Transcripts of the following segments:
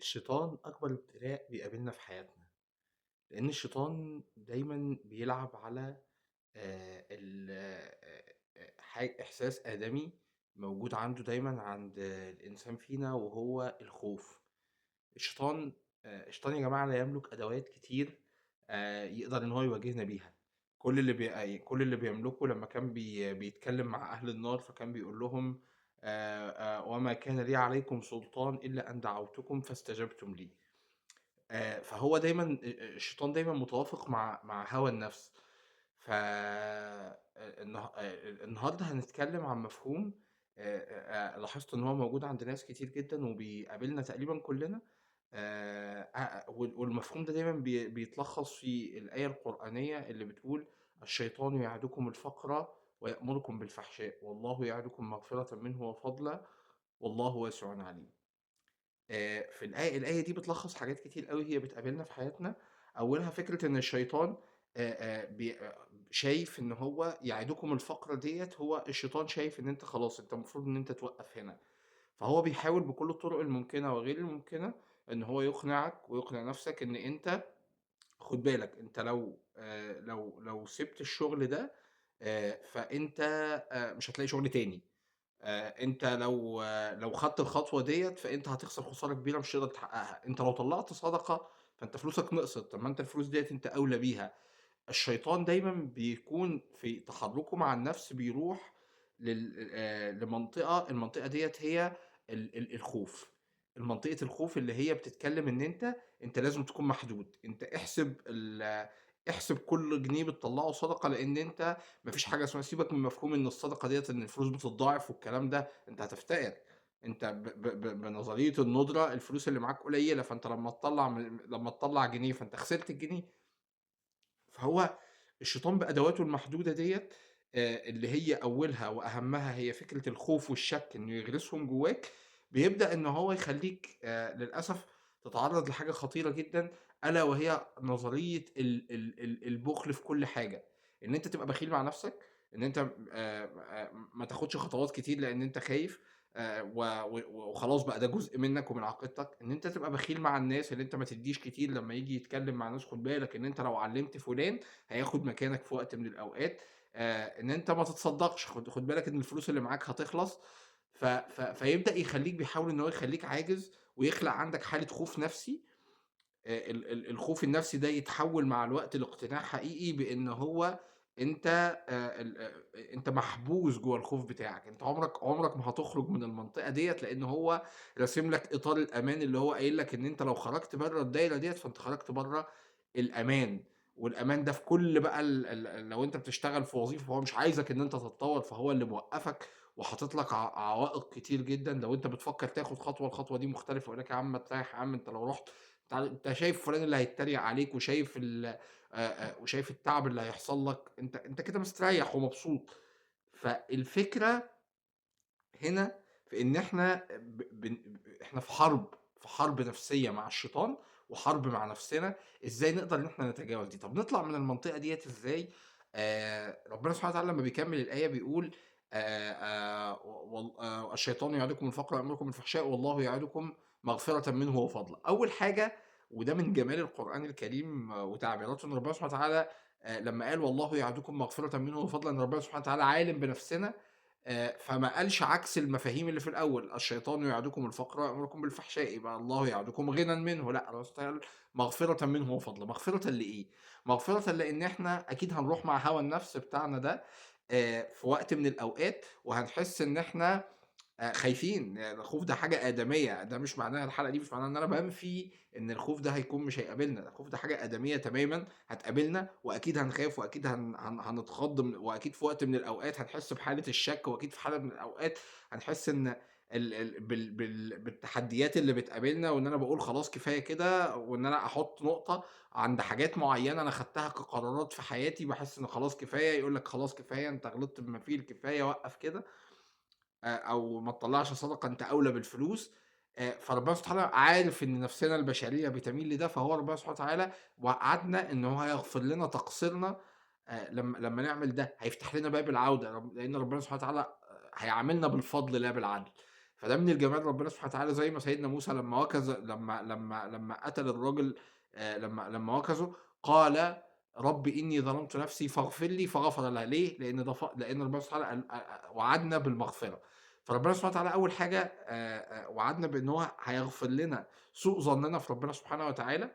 الشيطان أكبر ابتلاء بيقابلنا في حياتنا، لأن الشيطان دايمًا بيلعب على ال ح إحساس آدمي موجود عنده دايمًا عند الإنسان فينا وهو الخوف. الشيطان الشيطان يا جماعة لا يملك أدوات كتير يقدر إن هو يواجهنا بيها. كل اللي بيملكه لمّا كان بيتكلم مع أهل النار فكان بيقول لهم "وما كان لي عليكم سلطان إلا أن دعوتكم فاستجبتم لي." فهو دايمًا الشيطان دايمًا متوافق مع هوى النفس. ف النه النهارده هنتكلم عن مفهوم لاحظت إن هو موجود عند ناس كتير جدًا وبيقابلنا تقريبًا كلنا، أ وال والمفهوم ده دايمًا بيتلخّص في الآية القرآنية اللي بتقول: "الشيطان يعدكم الفقر ويأمركم بالفحشاء، والله يعدكم مغفرةً منه وفضلًا، والله واسع عليم." في الآية دي بتلخّص حاجات كتير أوي هي بتقابلنا في حياتنا، أولها فكرة إن الشيطان بي شايف إن هو يعدكم الفقر ديّة، هو الشيطان شايف إن أنت خلاص أنت المفروض إن أنت توقّف هنا، فهو بيحاول بكل الطرق الممكنة وغير الممكنة إن هو يقنعك ويقنع نَفْسك إن أنت خُد بالك أنت لو لو سِبت الشغل ده فأنت مش هتلاقي شغل تاني. أنت لو خدت الخطوة ديّة فأنت هتخسر خسارة كبيرة مش هتقدر تحققها، أنت لو طلّعت صدقة فأنت فلوسك نقصت، طب ما أنت الفلوس ديّة أنت أولى بيها. الشيطان دايمًا بيكون في تحرُّكه مع النفس بيروح لل لمنطقة، المنطقة ديّة هي ال ال الخوف، المنطقة الخوف اللي هي بتتكلم إن أنت لازم تكون محدود، أنت احسب كل جنيه بتطلّعه صدقة، لإن أنت ما فيش حاجة اسمها، سيبك من مفهوم إن الصدقة ديّة إن الفلوس بتتضاعف والكلام ده، أنت هتفتقر، أنت ب ب ب بنظرية الندرة الفلوس اللي معاك قليلة، فأنت لمّا تطلّع جنيه فأنت خسرت الجنيه. فهو الشيطان بأدواته المحدودة ديّة، اللي هي أولها وأهمها هي فكرة الخوف والشك إنه يغرسهم جواك، بيبدأ إن هو يخلّيك للأسف تتعرّض لحاجة خطيرة جدًا، ألا وهي نظرية ال ال ال البُخل في كل حاجة، إن أنت تبقى بخيل مع نَفْسك، إن أنت ما تاخدش خطوات كتير لإن أنت خايف، و و وخلاص بقى ده جزء منّك ومن عقيدتك، إن أنت تبقى بخيل مع الناس، إن أنت ما تدّيش كتير لمّا ييجي يتكلّم مع ناس، خُد بالك إن أنت لو علّمت فلان هياخد مكانك في وقت من الأوقات، إن أنت ما تتصدّقش، خُد بالك إن الفلوس اللي معاك هتخلص، ف ف فيبدأ يخلّيك، بيحاول إن هو يخلّيك عاجز ويخلق عندك حالة خوف نفسي، ال ال الخوف النفسي ده يتحوّل مع الوقت لاقتناع حقيقي بإن هو أنت ال أنت محبوس جوّه الخوف بتاعك، أنت عمرك ما هتخرج من المنطقة ديّة، لإن هو راسم لك إطار الأمان اللي هو قايل لك إن أنت لو خرجت برّه الدايرة ديّة فأنت خرجت برّه الأمان، والأمان ده في كل بقى ال ال لو أنت بتشتغل في وظيفة فهو مش عايزك إن أنت تتطوّر، فهو اللي موقّفك وحاطط لك عوائق كتير جدًا، لو أنت بتفكّر تاخد خطوة، الخطوة دي مختلفة، يقول لك يا عم ما تريّح يا عم، أنت لو رُحت أنت شايف فلان اللي هيتريق عليك وشايف ال وشايف التعب اللي هيحصل لك، أنت كده مستريح ومبسوط. فالفكرة هنا في إن إحنا ب بن إحنا في حرب، في حرب نفسية مع الشيطان وحرب مع نفسنا، إزاي نقدر إن إحنا نتجاوز دي؟ طب نطلع من المنطقة ديّة إزاي؟ ربنا سبحانه وتعالى لمّا بيكمل الآية بيقول وال الشيطان يعدكم الفقر ويأمركم بالفحشاء والله يعدكم مغفرة منه وفضلا. أول حاجة، وده من جمال القرآن الكريم وتعبيراته، إن ربنا سبحانه وتعالى لمّا قال والله يعدكم مغفرة منه وفضلا، إن ربنا سبحانه وتعالى عالم بنفسنا، فما قالش عكس المفاهيم اللي في الأول، الشيطان يعدكم الفقر ويأمركم بالفحشاء، يبقى الله يعدكم غنى منه، لأ، الله سبحانه وتعالى مغفرة منه وفضلا. مغفرة لإيه؟ مغفرة لإن إحنا أكيد هنروح مع هوى النفس بتاعنا ده في وقت من الأوقات، وهنحس إن إحنا خايفين، الخوف ده حاجة آدمية، ده مش معناها، الحلقة دي مش معناها إن أنا بانفي إن الخوف ده هيكون مش هيقابلنا، الخوف ده حاجة آدمية تمامًا هتقابلنا، وأكيد هنخاف وأكيد هن هن هنتخض وأكيد في وقت من الأوقات هنحس بحالة الشك، وأكيد في حالة من الأوقات هنحس إن ال ال بال بال بالتحديات اللي بتقابلنا، وإن أنا باقول خلاص كفاية كده، وإن أنا أحط نقطة عند حاجات معينة أنا خدتها كقرارات في حياتي، باحس إن خلاص كفاية، يقول لك خلاص كفاية أنت غلطت بما فيه الكفاية وقّف كده. أو ما تطلّعش صدقة أنت أولى بالفلوس، فربنا سبحانه وتعالى عارف إن نفسنا البشرية بتميل لده، فهو ربنا سبحانه وتعالى وعدنا إن هو هيغفر لنا تقصيرنا لمّا نعمل ده، هيفتح لنا باب العودة، لإن ربنا سبحانه وتعالى هيعاملنا بالفضل لا بالعدل. فده من الجمال ربنا سبحانه وتعالى، زي ما سيدنا موسى لما وكز، لما قتل الراجل، لما وكزه قال رب إني ظلمت نفسي فاغفر لي، فغفر له. ليه؟ لأن ربنا سبحانه وتعالى وعدنا بالمغفرة. فربنا سبحانه وتعالى أول حاجة وعدنا بأن هو هيغفر لنا سوء ظننا في ربنا سبحانه وتعالى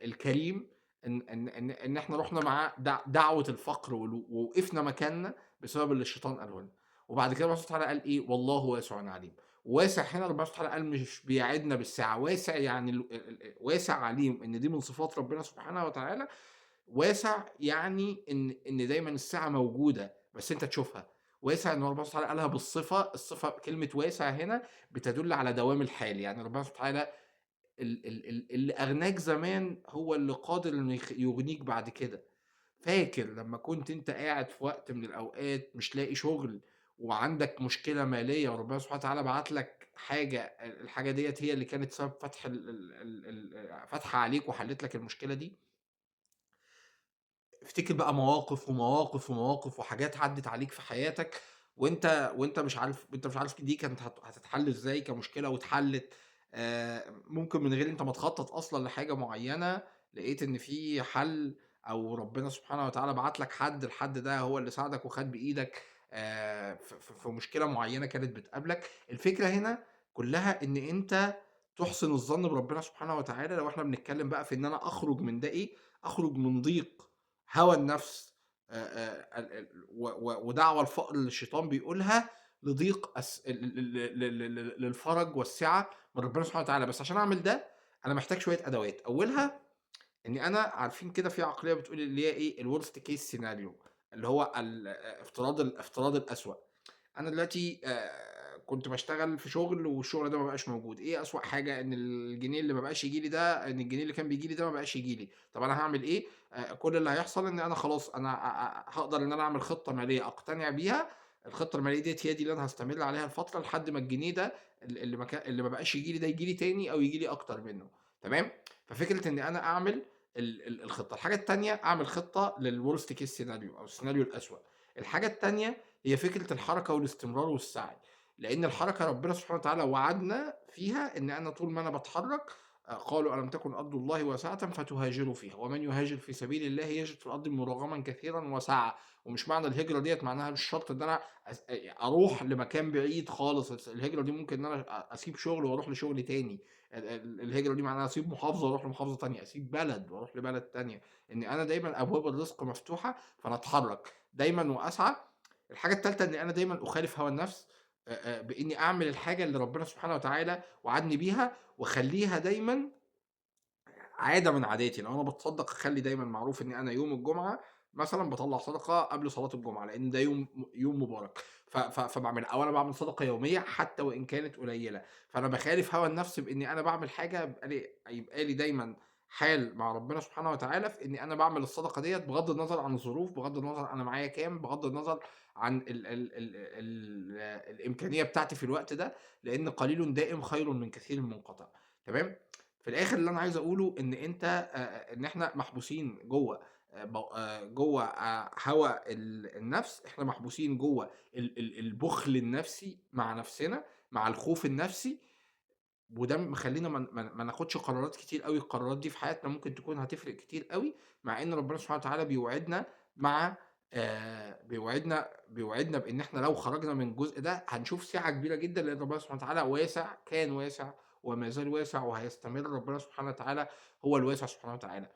الكريم، إن إحنا رحنا مع دعوة الفقر ووقفنا مكاننا بسبب اللي الشيطان قاله لنا. وبعد كده ربنا سبحانه وتعالى قال إيه؟ والله واسع عليم. واسع هنا ربنا سبحانه وتعالى قال مش بيعدنا بالسعة، واسع يعني واسع عليم، إن دي من صفات ربنا سبحانه وتعالى. واسع يعني إن دايما السعة موجودة بس أنت تشوفها. واسع إن ربنا سبحانه وتعالى قالها بالصفة، الصفة كلمة واسع هنا بتدل على دوام الحال، يعني ربنا سبحانه وتعالى اللي أغناك زمان هو اللي قادر إنه يغنيك بعد كده. فاكر لما كنت أنت قاعد في وقت من الأوقات مش لاقي شغل وعندك مشكلة مالية، وربنا سبحانه وتعالى بعت لك حاجة، الحاجة ديت هي اللي كانت سبب فتح فتح عليك وحلت لك المشكلة دي. افتكر بقى مواقف ومواقف ومواقف وحاجات عدت عليك في حياتك وانت مش عارف، انت مش عارف دي كانت هتتحل ازاي كمشكلة واتحلت. ممكن من غير انت ما تخطط اصلا لحاجة معينة لقيت ان في حل، او ربنا سبحانه وتعالى بعت لك حد، الحد ده هو اللي ساعدك وخد بايدك في مشكلة معينة كانت بتقابلك. الفكرة هنا كلها ان انت تحسن الظن بربنا سبحانه وتعالى. لو احنا بنتكلم بقى في ان انا اخرج من ده ايه، اخرج من ضيق هوى النفس ودعوة الفقر اللي الشيطان بيقولها، لضيق للفرج والسعة من ربنا سبحانه وتعالى. بس عشان اعمل ده انا محتاج شوية ادوات. اولها ان انا عارفين كده في عقلية بتقول اللي هي ايه ال worst case scenario، اللي هو الافتراض الأسوأ. انا دلوقتي كنت بشتغل في شغل والشغل ده ما بقاش موجود، ايه أسوأ حاجة؟ ان الجنيه اللي ما بقاش يجي لي ده، ان الجنيه اللي كان بيجي لي ده ما بقاش يجي لي. طب انا هعمل ايه؟ كل اللي هيحصل ان انا خلاص انا هقدر ان انا اعمل خطة مالية اقتنع بيها. الخطة المالية ديت هي دي اللي انا هستمر عليها الفترة لحد ما الجنيه ده اللي ما بقاش يجي لي ده يجي لي تاني او يجي لي اكتر منه. تمام؟ ففكرة ان انا اعمل الخطة. الحاجة التانية اعمل خطة لل worst case scenario او السيناريو الأسوأ. الحاجة التانية هي فكرة الحركة والاستمرار والسعي، لأن الحركة ربنا سبحانه وتعالى وعدنا فيها إن أنا طول ما أنا بتحرك، قالوا ألم تكن أرض الله واسعة فتهاجروا فيها، ومن يهاجر في سبيل الله يجد في الأرض مراغما كثيرا وسعة. ومش معنى الهجرة ديت معناها مش شرط إن أنا أروح لمكان بعيد خالص. الهجرة دي ممكن إن أنا أسيب شغل وأروح لشغل تاني. الهجرة دي معناها أسيب محافظة وأروح لمحافظة تانية، أسيب بلد وأروح لبلد تانية. إن أنا دايما أبواب الرزق مفتوحة، فأنا أتحرك دايما وأسعى. الحاجة التالتة إن أنا دايما أخالف هوى النفس، بإني أعمل الحاجة اللي ربنا سبحانه وتعالى وعدني بيها، وأخليها دايما عادة من عاداتي. لو أنا بتصدق أخلي دايما معروف إن أنا يوم الجمعة مثلا بطلع صدقة قبل صلاة الجمعة، لأن ده يوم مبارك. فبعمل، أو أنا بعمل صدقة يومية حتى وإن كانت قليلة. فأنا بخالف هوى النفس بإني أنا بعمل حاجة يبقى لي دايما حال مع ربنا سبحانه وتعالى في إني أنا بعمل الصدقة ديت بغض النظر عن الظروف، بغض النظر أنا معايا كام، بغض النظر عن ال ال ال ال الإمكانية بتاعتي في الوقت ده، لأن قليل دائم خير من كثير منقطع. تمام؟ في الآخر اللي أنا عايز أقوله إن أنت، إن إحنا محبوسين جوه هوى النفس، إحنا محبوسين جوه البخل النفسي مع نفسنا، مع الخوف النفسي، وده مخلينا ما ناخدش قرارات كتير قوي. القرارات دي في حياتنا ممكن تكون هتفرق كتير قوي، مع ان ربنا سبحانه وتعالى بيوعدنا مع، بيوعدنا بان احنا لو خرجنا من الجزء ده هنشوف سعة كبيرة جدا، لان ربنا سبحانه وتعالى واسع، كان واسع وما زال واسع وهيستمر. ربنا سبحانه وتعالى هو الواسع سبحانه وتعالى.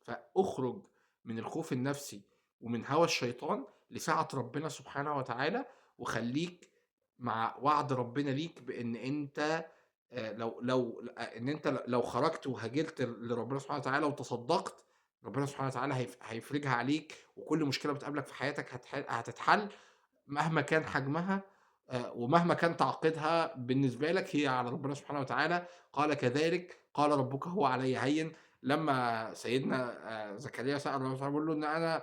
فاخرج من الخوف النفسي ومن هوى الشيطان لسعة ربنا سبحانه وتعالى، وخليك مع وعد ربنا ليك بان انت، لو، لو، ان انت لو خرجت وهاجرت لربنا سبحانه وتعالى وتصدقت، ربنا سبحانه وتعالى هيفرجها عليك، وكل مشكلة بتقابلك في حياتك هتتحل مهما كان حجمها، ومهما كان تعقيدها بالنسبة لك، هي على ربنا سبحانه وتعالى. قال كذلك قال ربك هو علي هين. لما سيدنا زكريا سأل ربنا سبحانه وتعالى بيقول له إن أنا،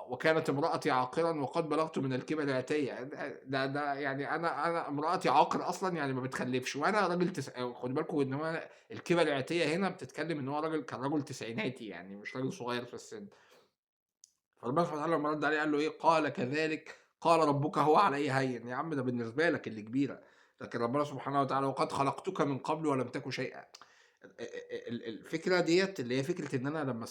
وكانت امرأتي عاقرا وقد بلغت من الكبر عتية. ده يعني أنا امرأتي عاقر أصلا، يعني ما بتخلفش، وأنا راجل خدوا بالكم إن هو الكبر عتية هنا بتتكلم إن هو راجل، كان راجل تسعيناتي، يعني مش راجل صغير في السن. فربنا سبحانه وتعالى لما رد عليه قال له إيه؟ قال كذلك قال ربك هو علي هين. يا عم ده بالنسبة لك اللي كبيرة، لكن ربنا سبحانه وتعالى وقد خلقتك من قبل ولم تك شيئا. الفكرة ديّة اللي هي فكرة إن أنا لمّا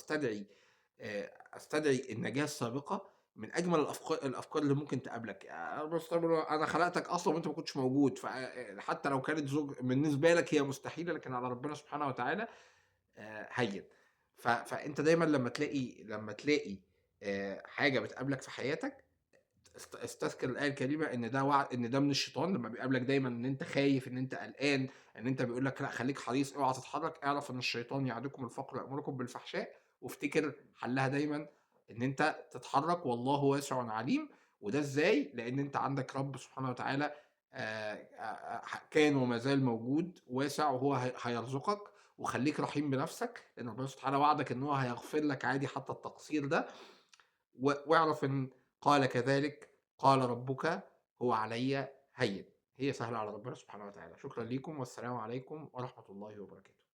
أستدعي النجاة السابقة، من أجمل الأفكار اللي ممكن تقابلك. أنا خلقتك أصلًا وأنت ما كنتش موجود، ف حتى لو كانت زوج بالنسبة لك هي مستحيلة، لكن على ربنا سبحانه وتعالى هيّن. فأنت دايمًا لمّا تلاقي حاجة بتقابلك في حياتك، استذكر الآية الكريمة إن ده إن ده من الشيطان. لمّا بيقابلك دايمًا إن أنت خايف، إن أنت قلقان، إن أنت بيقول لك لأ خليك حريص، اوعى تتحرك، اعرف إن الشيطان يعدكم الفقر ويأمركم بالفحشاء، وافتكر حلها دايمًا إن أنت تتحرك والله واسع عليم. وده إزاي؟ لإن أنت عندك رب سبحانه وتعالى كان وما زال موجود واسع، وهو هيرزقك. وخليك رحيم بنفسك، لإن ربنا سبحانه وتعالى وعدك إن هو هيغفر لك عادي حتى التقصير ده. واعرف إن قال كذلك قال ربك هو علي هين، هي سهلة على ربنا سبحانه وتعالى. شكرا لكم، والسلام عليكم ورحمة الله وبركاته.